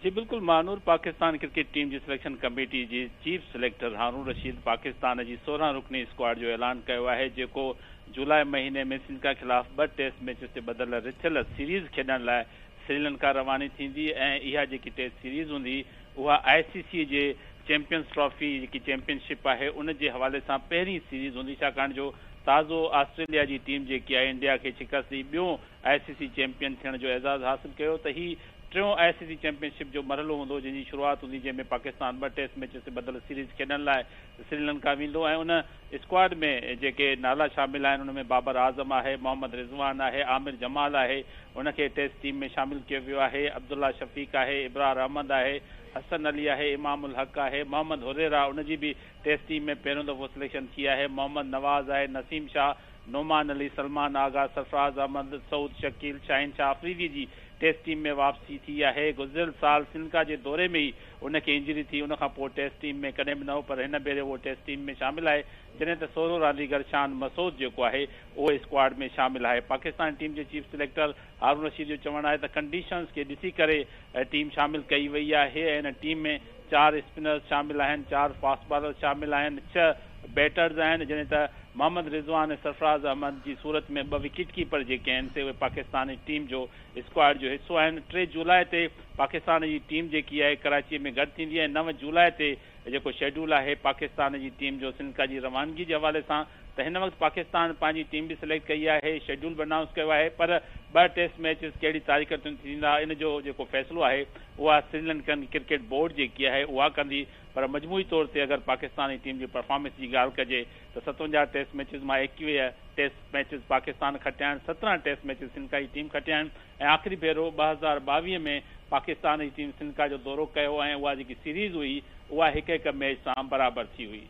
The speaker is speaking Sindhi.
جي بلڪل مانور، پاڪستان ڪرڪيٽ ٽيم جي سليڪشن ڪميٽي جي چيف سليڪٽر هارون رشيد پاڪستان جي 16 رڪني اسڪواڊ جو اعلان ڪيو آهي، جيڪو جولاء مهيني ۾ سريلنڪا خلاف ٻه ٽيسٽ ميچز تي ٻڌل رٿيل سيريز کيڏڻ لاء سريلنڪا رواني ٿيندي ۽ اها جيڪي ٽيسٽ سيريز هوندي اها آء سي سي جي چيمپيئنز ٽرافي جيڪي چيمپيئن شپ آهي ان جي حوالي سان پهرين سيريز هوندي، ڇاڪاڻ جو تازو آسٽريليا جي ٽيم جيڪي آهي انڊيا کي شڪست ڏئي ٻيون آء سي سي چيمپيئن ٿيڻ جو اعزاز حاصل ڪيو ته هي ٽيون آء سي سي چيمپيئن شپ جو مرحلو هوندو جنهن جي شروعات هوندي، جنهن ۾ پاڪستان ٻه ٽيسٽ ميچز تي ٻڌل سيريز کيڏڻ لاء سريلنڪا ويندو ۽ ان اسڪواڊ ۾ جيڪي نالا شامل آهن ان ۾ بابر اعظم آهي، محمد رضوان آهي، عامر جمال آهي ان کي ٽيسٽ ٽيم ۾ شامل ڪيو ويو آهي، عبدالله شفيق آهي، ابرار احمد آهي، حسن علي آهي، امام الحق آهي، محمد هريرا ان جي به ٽيسٽ ٽيم ۾ پهريون دفعو سليڪشن ٿي آهي، محمد نواز آهي، نسيم شاهه، نعمان علي، سلمان آغا، سرفراز احمد، سعود شڪيل، شاهين شاهه آفريدي جي ٽيسٽ ٽيم ۾ واپسي ٿي آهي. گذريل سال سريلنڪا جي دوري ۾ ئي ان کي انجري ٿي، ان کان پوء ٽيسٽ ٽيم ۾ ڪڏهن به نه هو پر هن ڀيري اهو ٽيسٽ ٽيم ۾ شامل آهي، جڏهن ته سورو رانديگر شان مسعود جيڪو آهي اهو اسڪواڊ ۾ شامل آهي. پاڪستان ٽيم جي چيف سليڪٽر هارون رشيد جو چوڻ آهي ته ڪنڊيشنز کي ڏسي ڪري ٽيم شامل ڪئي وئي آهي ۽ ان ٽيم ۾ چار اسپنرز شامل آهن، چار فاسٽ بالرز شامل آهن، ڇهه بيٽرز آهن، جڏهن ته محمد رضوان ۽ سرفراز احمد جي صورت ۾ ٻه وڪيٽ ڪيپر جيڪي آهن سي اهي پاڪستاني ٽيم جو اسڪواڊ جو حصو آهن. 3 جولاء تي پاڪستان جي ٽيم جيڪي آهي ڪراچي ۾ گڏ ٿيندي ۽ 9 جولاء تي جيڪو شيڊول آهي پاڪستان جي ٽيم جو سريلنڪا جي روانگي جي حوالي سان ته هن وقت پاڪستان پنهنجي ٽيم به سليڪٽ ڪئي آهي، شيڊول به انائونس ڪيو آهي پر ٻه ٽيسٽ ميچز ڪهڙي تاريخ تي ٿيندا ان جو جيڪو فيصلو آهي اها سريلنڪن ڪرڪيٽ بورڊ جيڪي آهي اها ڪندي پر مجموعي طور تي اگر پاڪستاني ٽيم جي پرفارمنس جي ڳالهه ڪجي ته 57 ٽيسٽ ميچز مان 21 ٽيسٽ ميچز پاڪستان کٽيا آهن، 17 ٽيسٽ ميچز سريلنڪا جي ٽيم کٽيا آهن ۽ آخري ڀيرو 2022 ۾ پاڪستان جي ٽيم سريلنڪا جو دورو ڪيو ۽ اها جيڪي سيريز هئي اها هڪ هڪ ميچ سان برابر ٿي هئي.